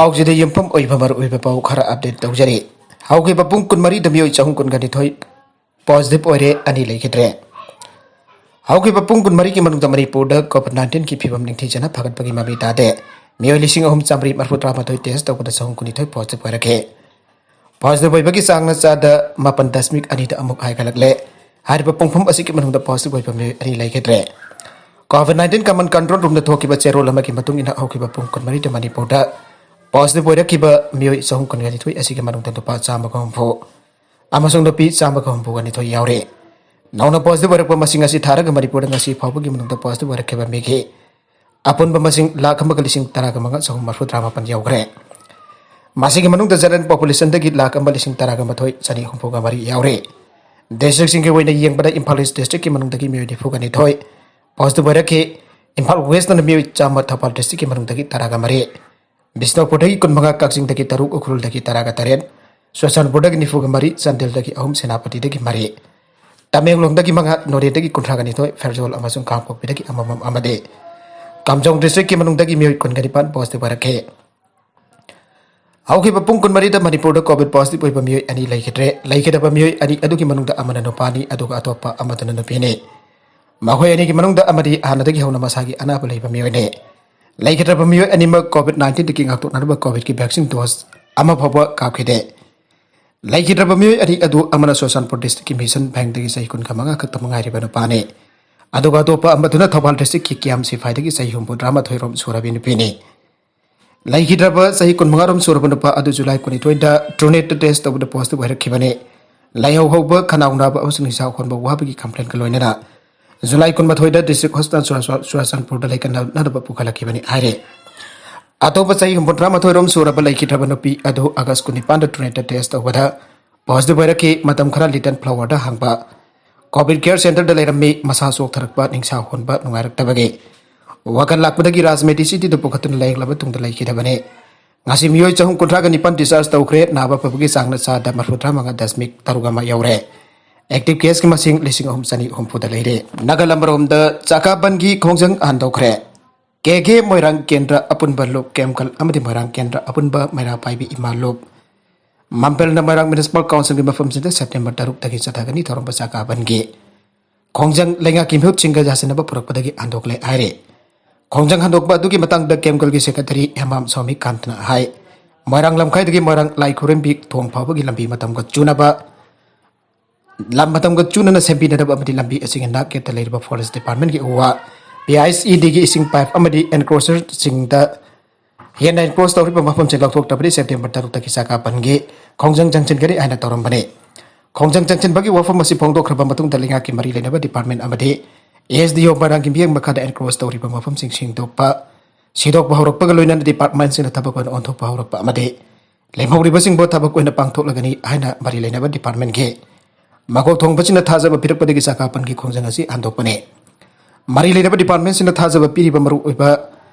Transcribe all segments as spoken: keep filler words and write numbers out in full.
ꯄꯥꯎꯁꯤꯗ ꯌꯨꯝꯐꯝ ꯑꯣꯏꯕ ꯃꯔꯨꯑꯣꯏꯕ ꯄꯥꯎ ꯈꯔ ꯑꯞꯗꯦꯠ ꯇꯧꯖꯔꯤ꯫ ꯍꯧꯈꯤꯕ ꯄꯨꯡ ꯀꯨꯟꯃꯔꯤꯗ ꯃꯤꯑꯣꯏ ꯆꯍꯨꯝ ꯀꯨꯟꯒ ꯅꯤꯊꯣꯏ ꯄꯣꯖꯤꯇꯤꯚ ꯑꯣꯏꯔꯦ, ꯑꯅꯤ ꯂꯩꯈꯤꯗ꯭ꯔꯦ꯫ ꯍꯧꯈꯤꯕ ꯄꯨꯡ ꯀꯨꯟꯃꯔꯤꯒꯤ ꯃꯅꯨꯡꯗ ꯃꯅꯤꯄꯨꯔꯗ ꯀꯣꯚꯤꯗ ꯅꯥꯏꯟꯇꯤꯟꯒꯤ ꯐꯤꯕꯝ ꯅꯤꯡꯊꯤꯖꯅ ꯐꯒꯠꯄꯒꯤ ꯃꯃꯤ ꯇꯥꯗꯦ꯫ ꯃꯤꯑꯣꯏ ꯂꯤꯁꯤꯡ ꯑꯍꯨꯝ ꯆꯥꯃꯔꯤ ꯃꯔꯤꯐꯨ ꯇꯔꯥꯃꯥꯊꯣꯏ ꯇꯦꯁ ꯇꯧꯕꯗ ꯆꯍꯨꯝ ꯀꯨꯟꯅꯤꯊꯣꯏ ꯄꯣꯖꯤꯇꯤꯚ ꯑꯣꯏꯔꯛꯈꯤ꯫ ꯄꯣꯖꯤꯇꯤꯚ ꯑꯣꯏꯕꯒꯤ ꯆꯥꯡꯅ ꯆꯥꯗ ꯃꯥꯄꯟ ꯗꯁꯃꯤꯛ ꯑꯅꯤꯗ ꯑꯃꯨꯛ ꯍꯥꯏꯒꯠꯂꯛꯂꯦ꯫ ꯍꯥꯏꯔꯤꯕ ꯄꯨꯡꯐꯝ ꯑꯁꯤꯒꯤ ꯃꯅꯨꯡꯗ ꯄꯣꯖꯤꯇꯤꯚ ꯑꯣꯏꯕ ꯃꯤꯑꯣꯏ ꯑꯅꯤ ꯂꯩꯈꯤꯗ꯭ꯔꯦ꯫ ꯀꯣꯚꯤꯗ ꯅꯥꯏꯟꯇꯤꯟ ꯀꯃꯟ ꯀꯟꯇ꯭ꯔꯣꯜ ꯔꯨꯝꯗ ꯊꯣꯛꯈꯤꯕ ꯆꯦꯔꯣꯜ ꯑꯃꯒꯤ ꯃꯇꯨꯡ ꯏꯟꯅ ꯍꯧꯈꯤꯕ ꯄꯨꯡ ꯀꯨꯟꯃꯔꯤꯗ ꯃꯅꯤꯄꯨꯔꯗ ꯄꯣꯖꯤꯇꯤꯚ ꯑꯣꯏꯔꯛꯈꯤꯕ ꯃꯤꯑꯣꯏ ꯆꯍꯨꯝ ꯀꯨꯟꯒ ꯅꯤꯊꯣꯏ ꯑꯁꯤꯒꯤ ꯃꯅꯨꯡꯗ ꯅꯨꯄꯥ ꯆꯥꯝꯃꯒ ꯍꯨꯝꯐꯨ ꯑꯃꯁꯨꯡ ꯅꯨꯄꯤ ꯆꯥꯝꯃꯒ ꯍꯨꯝꯐꯨꯒ ꯅꯤꯊꯣꯏ ꯌꯥꯎꯔꯤ꯫ ꯅꯧꯅ ꯄꯣꯖꯤꯇꯤꯚ ꯑꯣꯏꯔꯛꯄ ꯃꯁꯤꯡ ꯑꯁꯤ ꯊꯥꯔꯒ ꯃꯅꯤꯄꯨꯔꯗ ꯉꯁꯤ ꯐꯥꯎꯕꯒꯤ ꯃꯅꯨꯡꯗ ꯄꯣꯖꯤꯇꯤꯚ ꯑꯣꯏꯔꯛꯈꯤꯕ ꯃꯤꯒꯤ ꯑꯄꯨꯟꯕ ꯃꯁꯤꯡ ꯂꯥꯈ ꯑꯃꯒ ꯂꯤꯁꯤꯡ ꯇꯔꯥꯒ ꯃꯉꯥ ꯆꯍꯨꯝ ꯃꯔꯤꯐꯨ ꯇꯔꯥꯃꯥꯄꯟ ꯌꯧꯈ꯭ꯔꯦ꯫ ꯃꯁꯤꯒꯤ ꯃꯅꯨꯡꯗ ꯖꯦꯅꯔꯦꯜ ꯄꯣꯄꯨꯂꯦꯁꯟꯗꯒꯤ ꯂꯥꯈ ꯑꯃ ꯂꯤꯁꯤꯡ ꯇꯔꯥꯒ ꯃꯥꯊꯣꯏ ꯆꯅꯤ ꯍꯨꯝꯐꯨꯒ ꯃꯔꯤ ꯌꯥꯎꯔꯤ꯫ ꯗꯤꯁꯇ꯭ꯔꯤꯛꯁꯤꯡꯒꯤ ꯑꯣꯏꯅ ꯌꯦꯡꯕꯗ ꯏꯝꯐꯥꯜ ꯏꯁ ꯗꯤꯁꯇ꯭ꯔꯤꯛꯀꯤ ꯃꯅꯨꯡꯗꯒꯤ ꯃꯤꯑꯣꯏ ꯅꯤꯐꯨꯒ ꯅꯤꯊꯣꯏ ꯄꯣꯖꯤꯇꯤꯚ ꯑꯣꯏꯔꯛꯈꯤ꯫ ꯏꯝꯐꯥꯜ ꯋꯦꯁꯇꯅ ꯃꯤꯑꯣꯏ ꯆꯥꯝꯃ, ꯊꯧꯕꯥꯜ ꯗꯤꯁꯇ꯭ꯔꯤꯛꯀꯤ ꯃꯅꯨꯡꯗꯒꯤ ꯇꯔꯥꯒ ꯃꯔꯤ, ꯕꯤꯁꯅꯨꯄꯨꯔꯗꯒꯤ ꯀꯨꯟꯃꯉꯥ, ꯀꯛꯆꯤꯡꯗꯒꯤ ꯇꯔꯨꯛ, ꯎꯈ꯭ꯔꯨꯜꯗꯒꯤ ꯇꯔꯥꯒ ꯇꯔꯦꯠ, ꯆꯨꯔꯆꯥꯟꯄꯨꯔꯗꯒꯤ ꯅꯤꯐꯨꯒ ꯃꯔꯤ, ꯆꯥꯟꯗꯦꯜꯗꯒꯤ ꯑꯍꯨꯝ, ꯁꯦꯅꯥꯄꯇꯤꯗꯒꯤ ꯃꯔꯤ, ꯇꯃꯦꯡꯂꯣꯡꯗꯒꯤ ꯃꯉꯥ, ꯅꯣꯅꯦꯗꯒꯤ ꯀꯨꯟꯊ꯭ꯔꯥꯒ ꯅꯤꯊꯣꯏ, ꯐꯦꯔꯖꯣꯜ ꯑꯃꯁꯨꯡ ꯀꯥꯡꯄꯣꯛꯄꯤꯗꯒꯤ ꯑꯃꯃꯝ ꯑꯃꯗꯤ ꯀꯥꯝꯖꯣꯡ ꯗꯤꯁꯇ꯭ꯔꯤꯛꯀꯤ ꯃꯅꯨꯡꯗꯒꯤ ꯃꯤꯑꯣꯏ ꯀꯨꯟꯒ ꯅꯤꯄꯥꯟ ꯄꯣꯖꯤꯇꯤꯚ ꯑꯣꯏꯔꯛꯈꯤ꯫ ꯍꯧꯈꯤꯕ ꯄꯨꯡ ꯀꯨꯟꯃꯔꯤꯗ ꯃꯅꯤꯄꯨꯔꯗ ꯀꯣꯚꯤꯗ ꯄꯣꯖꯤꯇꯤꯚ ꯑꯣꯏꯕ ꯃꯤꯑꯣꯏ ꯑꯅꯤ ꯂꯩꯈꯤꯗ꯭ꯔꯦ꯫ ꯂꯩꯈꯤꯗꯕ ꯃꯤꯑꯣꯏ ꯑꯅꯤ ꯑꯗꯨꯒꯤ ꯃꯅꯨꯡꯗ ꯑꯃꯅ ꯅꯨꯄꯥꯅꯤ, ꯑꯗꯨꯒ ꯑꯇꯣꯞꯄ ꯑꯃꯗꯨꯅ ꯅꯨꯄꯤꯅꯤ꯫ ꯃꯈꯣꯏ ꯑꯅꯤꯒꯤ ꯃꯅꯨꯡꯗ ꯑꯃꯗꯤ ꯍꯥꯟꯅꯗꯒꯤ ꯍꯧꯅ ꯃꯁꯥꯒꯤ ꯑꯅꯥꯕ ꯂꯩꯕ ꯃꯤꯑꯣꯏꯅꯤ꯫ ꯂꯩꯈꯤꯗ꯭ꯔꯕ ꯃꯤꯑꯣꯏ ꯑꯅꯤꯃꯛ ꯀꯣꯚꯤꯗ ꯅꯥꯏꯟꯇꯤꯟꯗꯒꯤ ꯉꯥꯛꯊꯣꯛꯅꯅꯕ ꯀꯣꯚꯤꯗꯀꯤ ꯚꯦꯛꯁꯤꯟ ꯗꯣꯁ ꯑꯃ ꯐꯥꯎꯕ ꯀꯥꯞꯈꯤꯗꯦ꯫ ꯂꯩꯈꯤꯗ꯭ꯔꯕ ꯃꯤꯑꯣꯏ ꯑꯅꯤ ꯑꯗꯨ ꯑꯃꯅ ꯆꯨꯔꯆꯥꯟꯄꯨꯔ ꯗꯤꯁꯇ꯭ꯔꯤꯛꯀꯤ ꯃꯤꯁꯟ ꯚꯦꯡꯗꯒꯤ ꯆꯍꯤ ꯀꯨꯟꯒ ꯃꯉꯥ ꯈꯛꯇ ꯉꯥꯏꯔꯤꯕ ꯅꯨꯄꯥꯅꯤ, ꯑꯗꯨꯒ ꯑꯇꯣꯞꯄ ꯑꯃꯗꯨꯅ ꯊꯧꯕꯥꯜ ꯗꯤꯁꯇ꯭ꯔꯤꯛꯀꯤ ꯀꯤꯌꯥꯝ ꯁꯤꯐꯥꯏꯗꯒꯤ ꯆꯍꯤ ꯍꯨꯝꯐꯨꯇꯔꯥ ꯃꯥꯊꯣꯏ ꯔꯣꯝ ꯁꯨꯔꯕꯤ ꯅꯨꯄꯤꯅꯤ꯫ ꯂꯩꯈꯤꯗ꯭ꯔꯕ ꯆꯍꯤ ꯀꯨꯟꯃꯉꯥ ꯔꯣꯝ ꯁꯨꯔꯕ ꯅꯨꯄꯥ ꯑꯗꯨ ꯖꯨꯂꯥꯏ ꯀꯨꯟꯅꯤꯊꯣꯏꯗ ꯇ꯭ꯔꯨꯅꯦꯠꯇ ꯇꯦꯁ ꯇꯧꯕꯗ ꯄꯣꯖꯤꯇꯤꯚ ꯑꯣꯏꯔꯛꯈꯤꯕꯅꯤ꯫ ꯂꯥꯏꯍꯧ ꯍꯧꯕ, ꯈꯅꯥꯎ ꯅꯥꯕ ꯑꯃꯁꯨꯡ ꯅꯤꯡꯁꯥ ꯍꯣꯟꯕ ꯋꯥꯕꯒꯤ ꯀꯝꯄ꯭ꯂꯦꯟꯒ ꯂꯣꯏꯅꯅ ꯖꯨꯂꯥꯏ ꯀꯨꯟꯃꯥꯊꯣꯏꯗ ꯗꯤꯁꯇ꯭ꯔꯤꯛ ꯍꯣꯁꯄꯤꯇꯥꯜ ꯆꯨꯔꯥꯆꯥꯟ-, ꯆꯨꯔꯥꯆꯥꯟꯄꯨꯔꯗ ꯂꯩꯀꯠꯅꯅꯕ ꯄꯨꯈꯠꯂꯛꯈꯤꯕꯅꯤ ꯍꯥꯏꯔꯤ꯫ ꯑꯇꯣꯞꯄ ꯆꯍꯤ ꯍꯨꯝꯐꯨꯇꯔꯥ ꯃꯥꯊꯣꯏ ꯔꯣꯝ ꯁꯨꯔꯕ ꯂꯩꯈꯤꯗ꯭ꯔꯕ ꯅꯨꯄꯤ ꯑꯗꯨ ꯑꯥꯒꯁ ꯀꯨꯟꯅꯤꯄꯥꯟꯗ ꯇ꯭ꯔꯨꯅꯦꯠꯇ ꯇꯦꯁ ꯇꯧꯕꯗ ꯄꯣꯖꯤꯇꯤꯚ ꯑꯣꯏꯔꯛꯈꯤ꯫ ꯃꯇꯝ ꯈꯔ ꯂꯤꯇꯜ ꯐ꯭ꯂꯥꯋꯔꯗ ꯍꯥꯡꯕ ꯀꯣꯚꯤꯗ ꯀꯦꯌꯔ ꯁꯦꯟꯇꯔꯗ ꯂꯩꯔꯝꯃꯤ꯫ ꯃꯁꯥ ꯆꯣꯛꯊꯔꯛꯄ, ꯅꯤꯡꯁꯥ ꯍꯣꯟꯕ ꯅꯨꯡꯉꯥꯏꯔꯛꯇꯕꯒꯤ ꯋꯥꯈꯜ ꯂꯥꯛꯄꯗꯒꯤ ꯔꯥꯖꯃꯦꯗꯤ ꯁꯤꯇꯤꯗ ꯄꯨꯈꯠꯇꯨꯅ ꯂꯥꯌꯦꯡꯂꯕ ꯇꯨꯡꯗ ꯂꯩꯈꯤꯗꯕꯅꯤ꯫ ꯉꯁꯤ ꯃꯤꯑꯣꯏ ꯆꯍꯨꯝ ꯀꯨꯟꯊ꯭ꯔꯥꯒ ꯅꯤꯄꯥꯟ ꯗꯤꯁꯆꯥꯔꯖ ꯇꯧꯈ꯭ꯔꯦ꯫ ꯅꯥꯕ ꯐꯕꯒꯤ ꯆꯥꯡꯅ ꯆꯥꯗ ꯃꯔꯤꯐꯨꯇꯔꯥ ꯃꯉꯥ ꯗꯁꯃꯤꯛ ꯇꯔꯨꯛ ꯑꯃ ꯌꯧꯔꯦ꯫ ꯑꯦꯛꯇꯤꯚ ꯀꯦꯁꯀꯤ ꯃꯁꯤꯡ ꯂꯤꯁꯤꯡ ꯑꯍꯨꯝ ꯆꯅꯤ ꯍꯨꯝꯐꯨꯗ ꯂꯩꯔꯦ꯫ ꯅꯥꯒꯥꯂꯝ ꯔꯣꯝꯗ ꯆꯀꯥ ꯕꯟꯒꯤ ꯈꯣꯡꯖꯪ ꯍꯟꯗꯣꯛꯈ꯭ꯔꯦ꯫ ꯀꯦ ꯀꯦ ꯃꯣꯏꯔꯥꯡ ꯀꯦꯟꯗ꯭ꯔ ꯑꯄꯨꯟꯕ ꯂꯨꯞ ꯀꯦꯝꯀꯜ ꯑꯃꯗꯤ ꯃꯣꯏꯔꯥꯡ ꯀꯦꯟꯗ꯭ꯔ ꯑꯄꯨꯟꯕ ꯃꯩꯔꯥ ꯄꯥꯏꯕꯤ ꯏꯃꯥ ꯂꯨꯞ ꯃꯝꯄꯦꯜꯅ ꯃꯣꯏꯔꯥꯡ ꯃ꯭ꯌꯨꯅꯤꯁꯤꯄꯥꯜ ꯀꯥꯎꯟꯁꯤꯜꯒꯤ ꯃꯐꯝꯁꯤꯗ ꯁꯦꯞꯇꯦꯝꯕꯔ ꯇꯔꯨꯛꯇꯒꯤ ꯆꯠꯊꯒꯅꯤ ꯊꯧꯔꯝ ꯄ꯭ꯔꯆꯥ ꯀꯥꯕꯟꯒꯤ ꯈꯣꯡꯖꯪ ꯂꯩꯉꯥꯛꯀꯤ ꯃꯤꯍꯨꯠꯁꯤꯡꯒ ꯌꯥꯁꯤꯟꯅꯕ ꯄꯨꯔꯛꯄꯗꯒꯤ ꯍꯟꯗꯣꯛꯂꯦ ꯍꯥꯏꯔꯦ꯫ ꯈꯣꯡꯖꯪ ꯍꯟꯗꯣꯛꯄ ꯑꯗꯨꯒꯤ ꯃꯇꯥꯡꯗ ꯀꯦꯝꯀꯜꯒꯤ ꯁꯦꯀ꯭ꯔꯦꯇꯔꯤ ꯍꯦꯃꯥꯝ ꯁ꯭ꯋꯥꯃꯤ ꯀꯥꯟꯇꯅ ꯍꯥꯏ, ꯃꯣꯏꯔꯥꯡ ꯂꯝꯈꯥꯏꯗꯒꯤ ꯃꯣꯏꯔꯥꯡ ꯂꯥꯏ ꯈꯨꯔꯨꯝꯕꯤ ꯊꯣꯡ ꯐꯥꯎꯕꯒꯤ ꯂꯝꯕꯤ ꯃꯇꯝꯒ ꯆꯨꯅꯕ ꯂꯝ ꯃꯇꯝꯒ ꯆꯨꯅꯅ ꯁꯦꯝꯕꯤꯅꯗꯕ ꯑꯃꯗꯤ ꯂꯝꯕꯤ ꯑꯁꯤꯒꯤ ꯅꯥꯛ ꯌꯦꯠꯇ ꯂꯩꯔꯤꯕ ꯐꯣꯔꯦꯁ ꯗꯤꯄꯥꯔꯠꯃꯦꯟꯒꯤ ꯎ ꯋꯥ, ꯄꯤ ꯑꯥꯏ ꯑꯦꯁ ꯏ ꯗꯤꯒꯤ ꯏꯁꯤꯡ ꯄꯥꯏꯞ ꯑꯃꯗꯤ ꯑꯦꯟꯀ꯭ꯔꯣꯆꯔꯁꯤꯡꯗ ꯍꯦꯟꯅ ꯑꯦꯟꯀ꯭ꯔꯣꯆ ꯇꯧꯔꯤꯕ ꯃꯐꯝꯁꯤꯡ ꯂꯧꯊꯣꯛꯇꯕꯗꯤ ꯁꯦꯞꯇꯦꯝꯕꯔ ꯇꯔꯨꯛꯇꯒꯤ ꯆꯥꯀꯥ ꯄꯟꯒꯤ ꯈꯣꯡꯖꯪ ꯆꯪꯁꯤꯟꯒꯅꯤ ꯍꯥꯏꯅ ꯇꯧꯔꯝꯕꯅꯤ꯫ ꯈꯣꯡꯖꯪ ꯆꯪꯁꯤꯟꯕꯒꯤ ꯋꯥꯐꯝ ꯑꯁꯤ ꯐꯣꯡꯗꯣꯛꯈ꯭ꯔꯕ ꯃꯇꯨꯡꯗ ꯂꯩꯉꯥꯛꯀꯤ ꯃꯔꯤ ꯂꯩꯅꯕ ꯗꯤꯄꯥꯔꯠꯃꯦꯟ ꯑꯃꯗꯤ ꯑꯦꯁ ꯗꯤ ꯑꯣ ꯃꯣꯏꯔꯥꯡꯒꯤ ꯃꯤꯠꯌꯦꯡ ꯃꯈꯥꯗ ꯑꯦꯟꯀ꯭ꯔꯣꯆ ꯇꯧꯔꯤꯕ ꯃꯐꯝꯁꯤꯡ ꯁꯦꯡꯗꯣꯛꯄ, ꯁꯤꯗꯣꯛꯄ ꯍꯧꯔꯛꯄꯒ ꯂꯣꯏꯅꯅ ꯗꯤꯄꯥꯔꯠꯃꯦꯟꯁꯤꯡꯅ ꯊꯕꯛ ꯑꯣꯏꯅ ꯑꯣꯟꯊꯣꯛꯄ ꯍꯧꯔꯛꯄ ꯑꯃꯗꯤ ꯂꯦꯝꯍꯧꯔꯤꯕꯁꯤꯡꯕꯨ ꯊꯕꯛ ꯑꯣꯏꯅ ꯄꯥꯡꯊꯣꯛꯂꯒꯅꯤ ꯍꯥꯏꯅ ꯃꯔꯤ ꯂꯩꯅꯕ ꯗꯤꯄꯥꯔꯠꯃꯦꯟꯒꯤ ꯃꯀꯣꯛ ꯊꯣꯡꯕꯁꯤꯡꯅ ꯊꯥꯖꯕ ꯄꯤꯔꯛꯄꯗꯒꯤ ꯆꯥꯀꯥ ꯄꯟꯒꯤ ꯈꯣꯡꯖꯪ ꯑꯁꯤ ꯍꯟꯗꯣꯛꯄꯅꯤ꯫ ꯃꯔꯤ ꯂꯩꯅꯕ ꯗꯤꯄꯥꯔꯠꯃꯦꯟꯁꯤꯡꯅ ꯊꯥꯖꯕ ꯄꯤꯔꯤꯕ ꯃꯔꯨꯑꯣꯏꯕ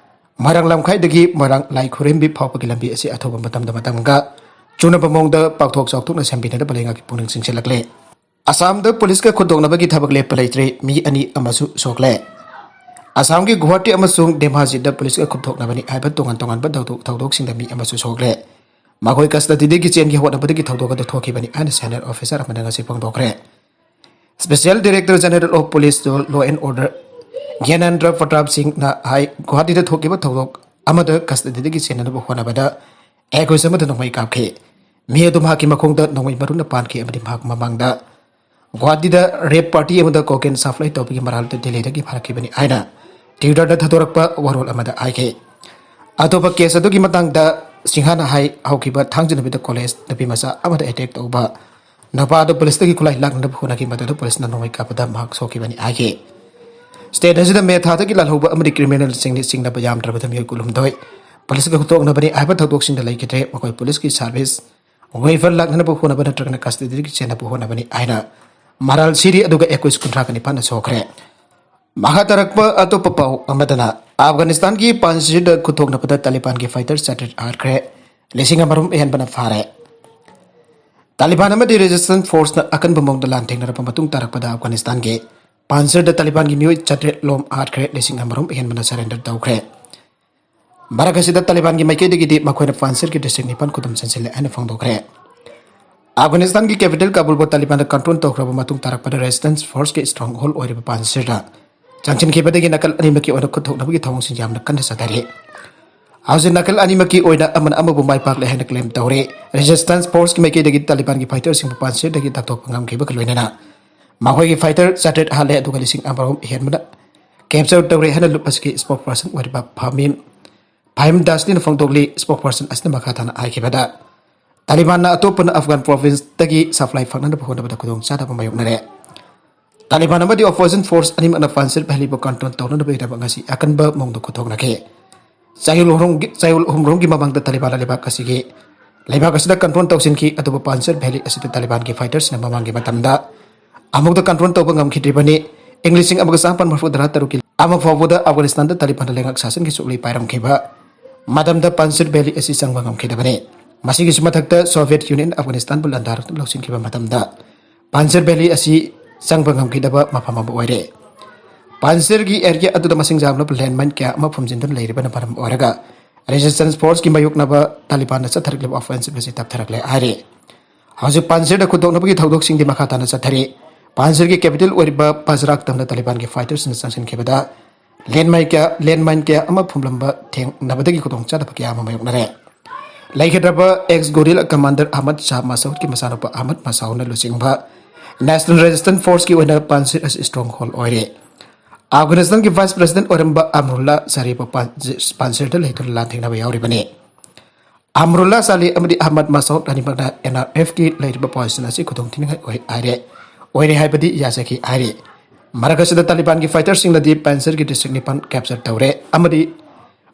ꯃꯣꯏꯔꯥꯡ ꯂꯝꯈꯥꯏꯗꯒꯤ ꯃꯣꯏꯔꯥꯡ ꯂꯥꯏ ꯈꯨꯔꯦꯝꯕꯤ ꯐꯥꯎꯕꯒꯤ ꯂꯝꯕꯤ ꯑꯁꯤ ꯑꯊꯨꯕ ꯃꯇꯝꯗ ꯃꯇꯝꯒ ꯆꯨꯅꯕ ꯃꯑꯣꯡꯗ ꯄꯥꯛꯊꯣꯛ ꯆꯥꯎꯊꯣꯛꯅ ꯁꯦꯝꯕꯤꯅꯅꯕ ꯂꯩꯉꯥꯛꯀꯤ ꯄꯨꯛꯅꯤꯡ ꯆꯤꯡꯁꯤꯜꯂꯛꯂꯦ꯫ ꯑꯁꯥꯝꯗ ꯄꯨꯂꯤꯁꯀ ꯈꯨꯠꯊꯣꯛꯅꯕꯒꯤ ꯊꯕꯛ ꯂꯦꯞꯄ ꯂꯩꯇ꯭ꯔꯦ, ꯃꯤ ꯑꯅꯤ ꯑꯃꯁꯨ ꯁꯣꯛꯂꯦ꯫ ꯑꯁꯥꯝꯒꯤ ꯒꯨꯋꯥꯍꯥꯇꯤ ꯑꯃꯁꯨꯡ ꯙꯦꯃꯥꯖꯤꯗ ꯄꯨꯂꯤꯁꯀ ꯈꯨꯠꯊꯣꯛꯅꯕꯅꯤ ꯍꯥꯏꯕ ꯇꯣꯉꯥꯟ ꯇꯣꯉꯥꯟꯕ ꯊꯧꯗꯣꯛ, ꯊꯧꯗꯣꯛꯁꯤꯡꯗ ꯃꯤ ꯑꯃꯁꯨ ꯁꯣꯛꯂꯦ꯫ ꯃꯈꯣꯏ ꯀꯁꯇꯗꯤꯗꯒꯤ ꯆꯦꯟꯒꯦ ꯍꯣꯠꯅꯕꯗꯒꯤ ꯊꯧꯗꯣꯛ ꯑꯗꯨ ꯊꯣꯛꯈꯤꯕꯅꯤ ꯍꯥꯏꯅ ꯁꯦꯅꯤꯌꯔ ꯑꯣꯐꯤꯁꯥꯔ ꯑꯃꯅ ꯉꯁꯤ ꯐꯣꯡꯗꯣꯛꯈ꯭ꯔꯦ꯫ Special Director General of Police Law and Order ꯒ꯭ꯌꯥꯅꯦꯟꯗ꯭ꯔ Pratap ꯁꯤꯡꯅ ꯍꯥꯏ, ꯒꯨꯋꯥꯍꯥꯇꯤꯗ ꯊꯣꯛꯈꯤꯕ ꯊꯧꯗꯣꯛ ꯑꯃꯗ ꯀꯁꯇꯗꯤꯗꯒꯤ ꯆꯦꯟꯅꯅꯕ ꯍꯣꯠꯅꯕꯗ ꯑꯦꯀ꯭ꯌꯨꯁ ꯑꯃꯗ ꯅꯣꯡꯃꯩ ꯀꯥꯞꯈꯤ꯫ ꯃꯤ ꯑꯗꯨ ꯃꯍꯥꯛꯀꯤ ꯃꯈꯣꯡꯗ ꯅꯣꯡꯃꯩ ꯃꯔꯨꯅ ꯄꯥꯟꯈꯤ ꯑꯃꯗꯤ ꯃꯍꯥꯛ ꯃꯃꯥꯡꯗ ꯒꯨꯋꯥꯍꯥꯇꯤꯗ ꯔꯦꯞ ꯄꯥꯔꯇꯤ ꯑꯃꯗ ꯀꯣꯀꯦꯟ ꯁꯄ꯭ꯂꯥꯏ ꯇꯧꯕꯒꯤ ꯃꯔꯥꯜꯗ ꯗꯤꯜꯂꯤꯗꯒꯤ ꯐꯥꯔꯛꯈꯤꯕꯅꯤ ꯍꯥꯏꯅ ꯇ꯭ꯋꯤꯇꯔꯗ ꯊꯥꯗꯣꯔꯛꯄ ꯋꯥꯔꯣꯜ ꯑꯃꯗ ꯍꯥꯏꯈꯤ꯫ ꯑꯇꯣꯞꯄ ꯀꯦꯁ ꯑꯗꯨꯒꯤ ꯃꯇꯥꯡꯗ ꯁꯤꯡꯍꯥꯅ ꯍꯥꯏ, ꯍꯧꯈꯤꯕ ꯊꯥꯡꯖ ꯅꯨꯃꯤꯠꯇ ꯀꯣꯂꯦꯖ ꯅꯨꯄꯤ ꯃꯆꯥ ꯑꯃꯗ ꯑꯦꯇꯦꯛ ꯇꯧꯕ ꯅꯨꯄꯥ ꯑꯗꯨ ꯄꯨꯂꯤꯁꯇꯒꯤ ꯈꯨꯠꯂꯥꯏ ꯂꯥꯛꯅꯅꯕ ꯍꯣꯠꯅꯈꯤ, ꯃꯗꯨꯗ ꯄꯨꯂꯤꯁꯅ ꯅꯣꯡꯃꯩ ꯀꯥꯞꯄꯗ ꯃꯍꯥꯛ ꯁꯣꯛꯈꯤꯕꯅꯤ ꯍꯥꯏꯈꯤ꯫ ꯁ꯭ꯇꯦꯠ ꯑꯁꯤꯗ ꯃꯦ ꯊꯥꯗꯒꯤ ꯂꯥꯜꯍꯧꯕ ꯑꯃꯗꯤ ꯀ꯭ꯔꯤꯃꯤꯅꯦꯜꯁꯤꯡꯅ ꯆꯤꯡꯅꯕ ꯌꯥꯝꯗ꯭ꯔꯕꯗ ꯃꯤꯑꯣꯏ ꯀꯨꯟꯍꯨꯝꯗꯣꯏ ꯄꯨꯂꯤꯁꯀ ꯈꯨꯠꯊꯣꯛꯅꯕꯅꯤ ꯍꯥꯏꯕ ꯊꯧꯗꯣꯛꯁꯤꯡꯗ ꯂꯩꯈꯤꯗ꯭ꯔꯦ꯫ ꯃꯈꯣꯏ ꯄꯨꯂꯤꯁꯀꯤ ꯁꯥꯔꯚꯤꯁ ꯋꯦꯐꯔ ꯂꯥꯛꯅꯅꯕ ꯍꯣꯠꯅꯕ ꯅꯠꯇ꯭ꯔꯒꯅ ꯀꯁꯇꯗꯤꯗꯒꯤ ꯆꯦꯟꯅꯕ ꯍꯣꯠꯅꯕꯅꯤ ꯍꯥꯏꯅ ꯃꯔꯥꯜ ꯁꯤꯔꯤ ꯑꯗꯨꯒ ꯑꯦꯀ꯭ꯌꯨꯁ ꯀꯨꯟꯊ꯭ꯔꯥꯒ ꯅꯤꯄꯥꯟꯅ ꯁꯣꯛꯈ꯭ꯔꯦ꯫ ꯃꯈꯥ ꯇꯥꯔꯛꯄ ꯑꯇꯣꯞꯄ ꯄꯥꯎ ꯑꯃꯗꯅ ꯑꯐꯒꯥꯅꯤꯁꯇꯥꯟꯒꯤ ꯄꯥꯟꯖꯤꯔꯗ ꯈꯨꯠꯊꯣꯛꯅꯕꯗ ꯇꯥꯂꯤꯕꯥꯟꯒꯤ ꯐꯥꯏꯇꯔ ꯆꯥꯇ꯭ꯔꯦꯠ ꯍꯥꯠꯈ꯭ꯔꯦ, ꯂꯤꯁꯤꯡ ꯑꯃꯔꯣꯝ ꯍꯦꯟꯕꯅ ꯐꯥꯔꯦ꯫ ꯇꯥꯂꯤꯕꯥꯟ ꯑꯃꯗꯤ ꯔꯦꯖꯤꯁꯇꯦꯟꯁ ꯐꯣꯔꯁꯅ ꯑꯀꯟꯕ ꯃꯑꯣꯡꯗ ꯂꯥꯟꯊꯦꯡꯅꯔꯕ ꯃꯇꯨꯡ ꯇꯥꯔꯛꯄꯗ ꯑꯐꯒꯥꯅꯤꯁꯇꯥꯟꯒꯤ ꯄꯥꯟꯖꯤꯔꯗ ꯇꯥꯂꯤꯕꯥꯟꯒꯤ ꯃꯤꯑꯣꯏ ꯆꯥꯇ꯭ꯔꯦꯠ ꯂꯣꯝ ꯍꯥꯠꯈ꯭ꯔꯦ, ꯂꯤꯁꯤꯡ ꯑꯃꯔꯣꯝ ꯑꯍꯦꯟꯕꯅ surrender ꯇꯧꯈ꯭ꯔꯦ꯫ ꯃꯔꯛ ꯑꯁꯤꯗ ꯇꯥꯂꯤꯕꯥꯟꯒꯤ ꯃꯥꯏꯀꯩꯗꯒꯤꯗꯤ ꯃꯈꯣꯏꯅ ꯄꯥꯟꯖꯤꯔꯒꯤ district ꯅꯤꯄꯥꯟ ꯈꯨꯗꯨꯝ ꯆꯟꯁꯤꯜꯂꯦ ꯍꯥꯏꯅ ꯐꯣꯡꯗꯣꯛꯈ꯭ꯔꯦ꯫ ꯑꯐꯒꯥꯅꯤꯁꯇꯥꯟꯒꯤ capital ꯀꯥꯕꯨꯜꯕꯨ ꯇꯥꯂꯤꯕꯥꯟꯅ control ꯇꯧꯈ꯭ꯔꯕ ꯃꯇꯨꯡ ꯇꯥꯔꯛꯄꯗ resistance forceꯀꯤ stronghold ꯑꯣꯏꯔꯤꯕ ꯄꯥꯟꯖꯤꯔꯗ ꯆꯪꯁꯤꯟꯈꯤꯕꯗꯒꯤ ꯅꯥꯀꯜ ꯑꯅꯤꯃꯛꯀꯤ ꯑꯣꯏꯅ ꯈꯨꯠꯊꯣꯛꯅꯕꯒꯤ ꯊꯧꯑꯣꯡꯁꯤꯡ ꯌꯥꯝꯅ ꯀꯟꯅ ꯆꯠꯊꯔꯤ꯫ ꯍꯧꯖꯤꯛ ꯅꯥꯀꯜ ꯑꯅꯤꯃꯛꯀꯤ ꯑꯣꯏꯅ ꯑꯃꯅ ꯑꯃꯕꯨ ꯃꯥꯏ ꯄꯥꯛꯂꯦ ꯍꯥꯏꯅ claim ꯇꯧꯔꯤ꯫ Resistance forceꯀꯤ ꯃꯥꯏꯀꯩꯗꯒꯤ ꯇꯥꯂꯤꯕꯥꯟꯒꯤ fighterꯁꯤꯡꯕꯨ ꯄꯥꯟꯖꯤꯔꯗꯒꯤ ꯇꯥꯟꯊꯣꯛꯄ ꯉꯝꯈꯤꯕꯒ ꯂꯣꯏꯅꯅ ꯃꯈꯣꯏꯒꯤ fighter ꯆꯥꯇ꯭ꯔꯦꯠ ꯍꯥꯠꯂꯦ, ꯑꯗꯨꯒ ꯂꯤꯁꯤꯡ ꯑꯃꯔꯣꯝ ꯍꯦꯟꯕꯅ capture ꯇꯧꯔꯦ ꯍꯥꯏꯅ ꯂꯨꯞ ꯑꯁꯤꯒꯤ spokesperson ꯑꯣꯏꯔꯤꯕ ꯐꯥꯃꯤꯝ ꯐꯥꯍꯤꯝ ꯗꯥꯁꯅꯤꯅ ꯐꯣꯡꯗꯣꯛꯂꯤ꯫ Spokesperson ꯑꯁꯤꯅ ꯃꯈꯥ ꯇꯥꯅ ꯍꯥꯏꯈꯤꯕꯗ, ꯇꯥꯂꯤꯕꯥꯟꯅ ꯑꯇꯣꯞꯄꯅ ꯑꯐꯒꯥꯟ provinceꯇꯒꯤ supply ꯐꯪꯅꯅꯕ ꯍꯣꯠꯅꯕꯗ ꯈꯨꯗꯣꯡꯆꯥꯗꯕ ꯃꯥꯌꯣꯛꯅꯔꯦ꯫ ꯇꯥꯂꯤꯕꯥꯟ ꯑꯃꯗꯤ opposition force ꯑꯅꯤꯃꯛꯅ ꯄꯥꯟꯖꯤꯔ ꯚꯦꯂꯤꯕꯨ control ꯇꯧꯅꯅꯕꯒꯤꯗꯃꯛ ꯉꯁꯤ ꯑꯀꯟꯕ ꯃꯑꯣꯡꯗ ꯈꯨꯠꯊꯣꯛꯅꯈꯤ꯫ ꯆꯌꯣꯜ ꯑꯍꯨꯝꯒꯤ, ꯆꯌꯣꯜ ꯑꯍꯨꯝꯔꯣꯝꯒꯤ ꯃꯃꯥꯡꯗ ꯇꯥꯂꯤꯕꯥꯟꯅ ꯂꯩꯕꯥꯛ ꯑꯁꯤꯒꯤ, ꯂꯩꯕꯥꯛ ꯑꯁꯤꯗ control ꯇꯧꯁꯤꯟꯈꯤ, ꯑꯗꯨꯕꯨ ꯄꯥꯟꯖꯤꯔ ꯚꯦꯂꯤ ꯑꯁꯤꯗ ꯇꯥꯂꯤꯕꯥꯟꯒꯤ fighterꯁꯤꯡꯅ ꯃꯃꯥꯡꯒꯤ ꯃꯇꯝꯗ ꯑꯃꯨꯛꯇ control ꯇꯧꯕ ꯉꯝꯈꯤꯗ꯭ꯔꯤꯕꯅꯤ꯫ ꯏꯪ ꯂꯤꯁꯤꯡ ꯑꯃꯒ ꯆꯥꯃꯥꯄꯟ ꯃꯔꯤꯐꯨ ꯇꯔꯥ ꯇꯔꯨꯛꯀꯤ ꯑꯃ ꯐꯥꯎꯕꯗ ꯑꯐꯒꯥꯅꯤꯁꯇꯥꯟꯗ ꯇꯥꯂꯤꯕꯥꯟꯅ ꯂꯩꯉꯥꯛ ꯁꯥꯁꯟꯒꯤ ꯁꯨꯛꯂꯩ ꯄꯥꯏꯔꯝꯈꯤꯕ ꯃꯇꯝꯗ ꯄꯥꯟꯖꯤꯔ ꯚꯦꯂꯤ ꯑꯁꯤ ꯆꯪꯕ ꯉꯝꯈꯤꯗꯕꯅꯤ꯫ ꯃꯁꯤꯒꯤꯁꯨ ꯃꯊꯛꯇ Soviet Union ꯑꯐꯒꯥꯅꯤꯁꯇꯥꯟꯕꯨ ꯂꯥꯟꯗꯥꯔꯛꯇꯨꯅ ꯂꯧꯁꯤꯟꯈꯤꯕ ꯃꯇꯝꯗ ꯄꯥꯟꯖꯤꯔ ꯚꯦꯂꯤ ꯑꯁꯤ ꯆꯪꯕ ꯉꯝꯈꯤꯗꯕ ꯃꯐꯝ ꯑꯃ ꯑꯣꯏꯔꯦ꯫ ꯄꯥꯟꯖꯤꯔꯒꯤ area ꯑꯗꯨꯗ ꯃꯁꯤꯡ ꯌꯥꯝꯂꯕ landmine ꯀꯌꯥ ꯑꯃ ꯐꯨꯝꯖꯤꯟꯗꯨꯅ ꯂꯩꯔꯤꯕꯅ ꯃꯔꯝ ꯑꯣꯏꯔꯒ resistance forceꯀꯤ ꯃꯥꯌꯣꯛꯅꯕ ꯇꯥꯂꯤꯕꯥꯟꯅ ꯆꯠꯊꯔꯛꯂꯤꯕ offensive ꯑꯁꯤ ꯇꯞꯊꯔꯛꯂꯦ ꯍꯥꯏꯔꯤ꯫ ꯍꯧꯖꯤꯛ ꯄꯥꯟꯖꯤꯔꯗ ꯈꯨꯗꯣꯛꯅꯕꯒꯤ ꯊꯧꯗꯣꯛꯁꯤꯡꯗꯤ ꯃꯈꯥ ꯇꯥꯅ ꯆꯠꯊꯔꯤ꯫ ꯄꯥꯟꯖꯤꯔꯒꯤ capital ꯑꯣꯏꯔꯤꯕ ꯕꯖꯔꯥꯛ ꯇꯝꯗ ꯇꯥꯂꯤꯕꯥꯟꯒꯤ fighterꯁꯤꯡꯅ ꯆꯪꯁꯤꯟꯈꯤꯕꯗ landmine ꯀꯌꯥ, landmine ꯀꯌꯥ ꯑꯃ ꯐꯨꯝꯂꯝꯕ ꯊꯦꯡꯅꯕꯗꯒꯤ ꯈꯨꯗꯣꯡꯆꯥꯗꯕ ꯀꯌꯥ ꯑꯃ ꯃꯥꯌꯣꯛꯅꯔꯦ꯫ ꯂꯩꯈꯤꯗ꯭ꯔꯕ ex guerrilla commander Ahmad Shah ꯃꯁꯥꯎꯗꯀꯤ ꯃꯆꯥꯅꯨꯄꯥ ꯑꯍꯃꯗ ꯃꯁꯥꯎꯅ ꯂꯨꯆꯤꯡꯕ National Resistance Forceꯀꯤ ꯑꯣꯏꯅ ꯄꯥꯟꯖꯤꯔ ꯑꯁꯤ stronghold ꯑꯣꯏꯔꯦ꯫ ꯑꯐꯒꯥꯅꯤꯁꯇꯥꯟꯒꯤ vice president ꯑꯣꯏꯔꯝꯕ ꯑꯃꯔꯨꯜꯂꯥ ꯁꯥꯔꯤꯕ ꯄꯥꯟꯖꯤ-, ꯄꯥꯟꯖꯤꯔꯗ ꯂꯩꯗꯨꯅ ꯂꯥꯟꯊꯦꯡꯅꯕ ꯌꯥꯎꯔꯤꯕꯅꯤ꯫ ꯑꯃꯔꯨꯜꯂꯥ ꯁꯥꯂꯤ ꯑꯃꯗꯤ ꯑꯍꯃꯗ ꯃꯁꯥꯎꯗ ꯑꯅꯤꯃꯛꯅ NRFꯀꯤ ꯂꯩꯔꯤꯕ position ꯑꯁꯤ ꯈꯨꯗꯣꯡꯊꯤꯅꯤꯡꯉꯥꯏ ꯑꯣꯏ ꯍꯥꯏꯔꯦ, ꯑꯣꯏꯔꯦ ꯍꯥꯏꯕꯗꯤ ꯌꯥꯖꯈꯤ ꯍꯥꯏꯔꯤ꯫ ꯃꯔꯛ ꯑꯁꯤꯗ ꯇꯥꯂꯤꯕꯥꯟꯒꯤ fighterꯁꯤꯡꯅꯗꯤ ꯄꯥꯟꯖꯤꯔꯒꯤ district ꯅꯤꯄꯥꯟ capture ꯇꯧꯔꯦ ꯑꯃꯗꯤ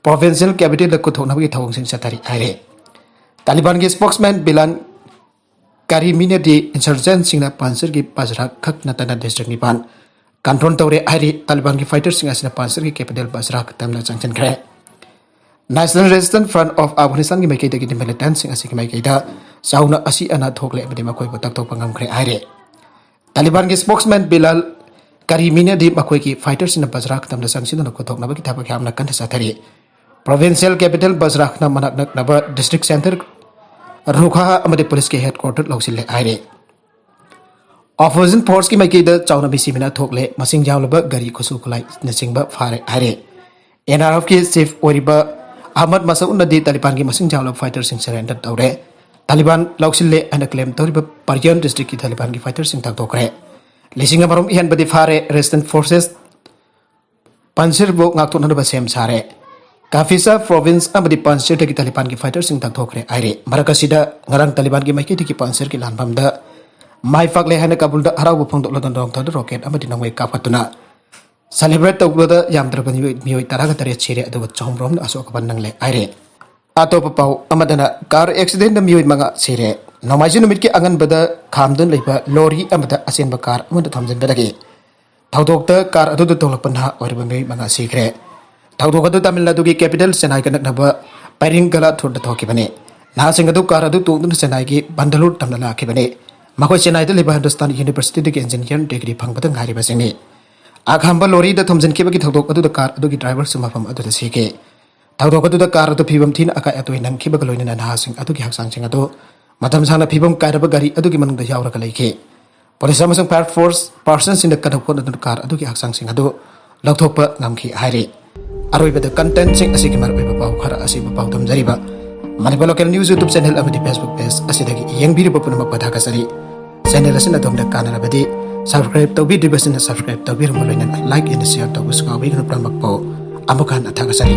provincial capitalꯗ ꯈꯨꯠꯊꯣꯛꯅꯕꯒꯤ ꯊꯧꯑꯣꯡꯁꯤꯡ ꯆꯠꯊꯔꯤ ꯍꯥꯏꯔꯤ꯫ ꯇꯥꯂꯤꯕꯥꯟꯒꯤ spokesman ꯕꯤꯂꯥꯟ ꯀꯔꯤꯃꯤꯅꯗꯤ insurgentꯁꯤꯡꯅ ꯄꯥꯟꯖꯤꯔꯒꯤ ꯕꯖꯔꯥꯛ ꯈꯛ ꯅꯠꯇꯅ district ꯅꯤꯄꯥꯟ control ꯇꯧꯔꯦ ꯍꯥꯏꯔꯤ꯫ ꯇꯥꯂꯤꯕꯥꯟꯒꯤ fighterꯁꯤꯡ ꯑꯁꯤꯅ ꯄꯥꯟꯖꯤꯔꯒꯤ capital ꯕꯖꯔꯥꯛ ꯇꯝꯅ ꯆꯪꯁꯤꯟꯈ꯭ꯔꯦ꯫ National Resistance Front of Afghanistanꯒꯤ ꯃꯥꯏꯀꯩꯗꯒꯤꯗꯤ militantꯁꯤꯡ ꯑꯁꯤꯒꯤ ꯃꯥꯏꯀꯩꯗ ꯆꯥꯎꯅ ꯑꯁꯤ ꯑꯅꯥ ꯊꯣꯛꯂꯦ ꯑꯃꯗꯤ ꯃꯈꯣꯏꯕꯨ ꯇꯛꯊꯣꯛꯄ ꯉꯝꯈ꯭ꯔꯦ ꯍꯥꯏꯔꯤ꯫ ꯇꯥꯂꯤꯕꯥꯟꯒꯤ spokesman ꯕꯤꯂꯥꯜ ꯀꯔꯤ ꯃꯤꯅꯗꯤ ꯃꯈꯣꯏꯒꯤ ꯐꯥꯏꯇꯔꯁꯤꯡꯅ ꯕꯖ꯭ꯔꯥ ꯈꯨꯗꯝꯗ ꯆꯪꯁꯤꯟꯗꯨꯅ ꯀꯣꯊꯣꯛꯅꯕꯒꯤ ꯊꯕꯛ ꯌꯥꯝꯅ ꯀꯟꯅ ꯆꯠꯊꯔꯤ꯫ ꯄ꯭ꯔꯣꯚꯤꯟꯁꯤꯌꯦꯜ ꯀꯦꯄꯤꯇꯦꯜ ꯕꯖ꯭ꯔꯥꯈꯅ ꯃꯅꯥꯛ ꯅꯛꯅꯕ ꯗꯤꯁꯇ꯭ꯔꯤꯛ ꯁꯦꯟꯇꯔ ꯔꯨꯈꯥ ꯑꯃꯗꯤ ꯄꯨꯂꯤꯁꯀꯤ ꯍꯦꯗꯀ꯭ꯋꯥꯇꯔ ꯂꯧꯁꯤꯜꯂꯦ ꯍꯥꯏꯔꯤ꯫ ꯑꯣꯄꯣꯖꯤꯁꯟ ꯐꯣꯔꯁꯀꯤ ꯃꯥꯏꯀꯩꯗ ꯆꯥꯎꯅ ꯃꯤꯁꯤꯃꯤꯅ ꯊꯣꯛꯂꯦ, ꯃꯁꯤꯡ ꯌꯥꯎꯂꯕ ꯒꯥꯔꯤ ꯈꯨꯠꯁꯨ ꯈꯨꯠꯂꯥꯏꯅꯆꯤꯡꯕ ꯐꯥꯔꯦ ꯍꯥꯏꯔꯦ꯫ ꯑꯦꯟ ꯑꯥꯔ ꯑꯦꯐꯀꯤ ꯆꯤꯐ ꯑꯣꯏꯔꯤꯕ ꯑꯍꯃꯗ ꯃꯁꯎꯗꯅꯗꯤ ꯇꯥꯂꯤꯕꯥꯟꯒꯤ ꯃꯁꯤꯡ ꯌꯥꯎꯂꯕ ꯐꯥꯏꯇꯔꯁꯤꯡ ꯁꯔꯦꯟꯗꯔ ꯇꯧꯔꯦ, ꯇꯥꯂꯤꯕꯥꯟ ꯂꯧꯁꯤꯜꯂꯦ ꯍꯥꯏꯅ ꯀ꯭ꯂꯦꯝ ꯇꯧꯔꯤꯕ ꯄꯥꯔꯤꯌꯥꯟ ꯗꯤꯁꯇ꯭ꯔꯤꯛꯀꯤ ꯇꯥꯂꯤꯕꯥꯟꯒꯤ ꯐꯥꯏꯇꯔꯁꯤꯡ ꯊꯥꯗꯣꯛꯈ꯭ꯔꯦ꯫ ꯂꯤꯁꯤꯡ ꯑꯃꯔꯣꯝ ꯍꯦꯟꯕꯗꯤ ꯐꯥꯔꯦ, ꯔꯦꯁꯤꯁꯇꯦꯟꯁ ꯐꯣꯔꯁꯦꯁ ꯄꯟꯁꯤꯔꯕꯨ ꯉꯥꯛꯊꯣꯛꯅꯅꯕ ꯁꯦꯝ ꯁꯥꯔꯦ꯫ ꯀꯥꯐꯤꯁꯥ ꯄ꯭ꯔꯣꯚꯤꯟꯁ ꯑꯃꯗꯤ ꯄꯟꯁꯤꯔꯗꯒꯤ ꯇꯥꯂꯤꯕꯥꯟꯒꯤ ꯐꯥꯏꯇꯔꯁꯤꯡ ꯊꯥꯗꯣꯛꯈ꯭ꯔꯦ ꯍꯥꯏꯔꯦ꯫ ꯃꯔꯛ ꯑꯁꯤꯗ ꯉꯔꯥꯡ ꯇꯥꯂꯤꯕꯥꯟꯒꯤ ꯃꯥꯏꯀꯩꯗꯒꯤ ꯄꯟꯁꯤꯔꯒꯤ ꯂꯥꯟꯐꯝꯗ ꯃꯥꯏ ꯄꯥꯛꯂꯦ ꯍꯥꯏꯅ ꯀꯥꯕꯨꯜꯗ ꯍꯔꯥꯎꯕ ꯐꯣꯡꯗꯣꯛꯂꯗꯨꯅ ꯅꯣꯡꯊꯛꯇ ꯔꯣꯀꯦꯠ ꯑꯃꯗꯤ ꯅꯣꯡꯃꯩ ꯀꯥꯞꯈꯠꯇꯨꯅ ꯁꯦꯂꯦꯕ꯭ꯔꯦꯠ ꯇꯧꯕꯗ ꯌꯥꯝꯗ꯭ꯔꯕ ꯃꯤꯑꯣꯏ, ꯃꯤꯑꯣꯏ ꯇꯔꯥꯒ ꯇꯔꯦꯠ ꯁꯤꯔꯦ, ꯑꯗꯨꯒ ꯆꯍꯨꯝ ꯔꯣꯝꯅ ꯑꯁꯣꯛ ꯑꯄꯟ ꯅꯪꯂꯦ ꯍꯥꯏꯔꯦ꯫ ꯑꯇꯣꯞꯄ ꯄꯥꯎ ꯑꯃꯗꯅ ꯀꯥꯔ ꯑꯦꯛꯁꯤꯗꯦꯟꯗ ꯃꯤꯑꯣꯏ ꯃꯉꯥ ꯁꯤꯔꯦ꯫ ꯅꯣꯡꯃꯥꯏꯖꯤꯡ ꯅꯨꯃꯤꯠꯀꯤ ꯑꯉꯟꯕꯗ ꯈꯥꯝꯗꯨꯅ ꯂꯩꯕ ꯂꯣꯔꯤ ꯑꯃꯗ ꯑꯆꯦꯟꯕ ꯀꯥꯔ ꯑꯃꯗ ꯊꯣꯝꯖꯤꯟꯕꯗꯒꯤ ꯊꯧꯗꯣꯛꯇ ꯀꯥꯔ ꯑꯗꯨꯗ ꯇꯣꯡꯂꯛꯄ ꯅꯍꯥ ꯑꯣꯏꯔꯕ ꯃꯤꯑꯣꯏ ꯃꯉꯥ ꯁꯤꯈ꯭ꯔꯦ꯫ ꯊꯧꯗꯣꯛ ꯑꯗꯨ ꯇꯥꯃꯤꯜ ꯅꯥꯗꯨꯒꯤ ꯀꯦꯄꯤꯇꯦꯜ ꯆꯦꯟꯅꯥꯏꯒ ꯅꯛꯅꯕ ꯄꯩꯔꯤꯡꯒꯂꯥꯊꯨꯔꯗ ꯊꯣꯛꯈꯤꯕꯅꯤ꯫ ꯅꯍꯥꯁꯤꯡ ꯑꯗꯨ ꯀꯥꯔ ꯑꯗꯨ ꯇꯣꯡꯗꯨꯅ ꯆꯦꯟꯅꯥꯏꯒꯤ ꯕꯟꯗꯂꯨꯔ ꯇꯝꯅ ꯂꯥꯛꯈꯤꯕꯅꯤ꯫ ꯃꯈꯣꯏ ꯆꯦꯟꯅꯥꯏꯗ ꯂꯩꯕ ꯍꯤꯟꯗꯨꯁꯇꯥꯟ ꯌꯨꯅꯤꯚꯔꯁꯤꯇꯤꯗꯒꯤ ꯏꯟꯖꯤꯅꯤꯌꯔ ꯗꯤꯒ꯭ꯔꯤ ꯐꯪꯕꯗ ꯉꯥꯏꯔꯤꯕꯁꯤꯡꯅꯤ꯫ ꯑꯈꯥꯝꯕ ꯂꯣꯔꯤꯗ ꯊꯣꯝꯖꯤꯟꯈꯤꯕꯒꯤ ꯊꯧꯗꯣꯛ ꯑꯗꯨꯗ ꯀꯥꯔ ꯑꯗꯨꯒꯤ ꯗ꯭ꯔꯥꯏꯚꯔꯁꯨ ꯃꯐꯝ ꯑꯗꯨꯗ ꯁꯤꯈꯤ꯫ ꯊꯧꯗꯣꯛ ꯑꯗꯨꯗ ꯀꯥꯔ ꯑꯗꯨ ꯐꯤꯕꯝ ꯊꯤꯅ ꯑꯀꯥꯏ ꯑꯇꯣꯏ ꯅꯪꯈꯤꯕꯒ ꯂꯣꯏꯅꯅ ꯅꯍꯥꯁꯤꯡ ꯑꯗꯨꯒꯤ ꯍꯛꯆꯥꯡꯁꯤꯡ ꯑꯗꯨ ꯃꯇꯝ ꯁꯥꯡꯅ ꯐꯤꯕꯝ ꯀꯥꯏꯔꯕ ꯒꯥꯔꯤ ꯑꯗꯨꯒꯤ ꯃꯅꯨꯡꯗ ꯌꯥꯎꯔꯒ ꯂꯩꯈꯤ꯫ ꯄꯨꯂꯤꯁ ꯑꯃꯁꯨꯡ ꯐꯥꯌꯔ ꯐꯣꯔꯁ ꯄꯥꯔꯁꯟꯁꯤꯡꯅ ꯀꯟꯅ ꯍꯣꯠꯅꯗꯨꯅ ꯀꯥꯔ ꯑꯗꯨꯒꯤ ꯍꯛꯆꯥꯡꯁꯤꯡ ꯑꯗꯨ ꯂꯧꯊꯣꯛꯄ ꯉꯝꯈꯤ ꯍꯥꯏꯔꯤ꯫ ꯑꯔꯣꯏꯕꯗ ꯀꯟꯇꯦꯟꯁꯤꯡ ꯑꯁꯤꯒꯤ ꯃꯔꯨꯑꯣꯏꯕ ꯄꯥꯎ ꯈꯔ ꯑꯁꯤꯕꯨ ꯄꯥꯎꯗꯝꯖꯔꯤꯕ Manipur local news YouTube channel ꯑꯃꯗꯤ ꯐꯦꯁꯕꯨꯛ ꯄꯦꯖ ꯑꯁꯤꯗꯒꯤ ꯌꯦꯡꯕꯤꯔꯤꯕ ꯄꯨꯝꯅꯃꯛꯄꯨ ꯊꯥꯒꯠꯆꯔꯤ꯫ ꯆꯦꯅꯦꯜ ꯑꯁꯤꯅ ꯑꯗꯣꯝꯗ ꯀꯥꯟꯅꯔꯕꯗꯤ ꯁꯕꯁꯀ꯭ꯔꯥꯏꯕ ꯇꯧꯕꯤꯗ꯭ꯔꯤꯕꯁꯤꯡꯅ ꯁꯕꯁꯀ꯭ꯔꯥꯏꯕ ꯇꯧꯕꯤꯔꯝꯕ ꯂꯣꯏꯅꯅ ꯂꯥꯏꯛ ꯑꯦꯟ ꯁꯤꯌꯔ ꯇꯧꯕꯁꯨ ꯀꯥꯎꯕꯤꯒꯅꯨ꯫ ꯄꯨꯝꯅꯃꯛꯄꯨ ꯑꯃꯨꯛ ꯍꯟꯅ ꯊꯥꯒꯠꯆꯔꯤ꯫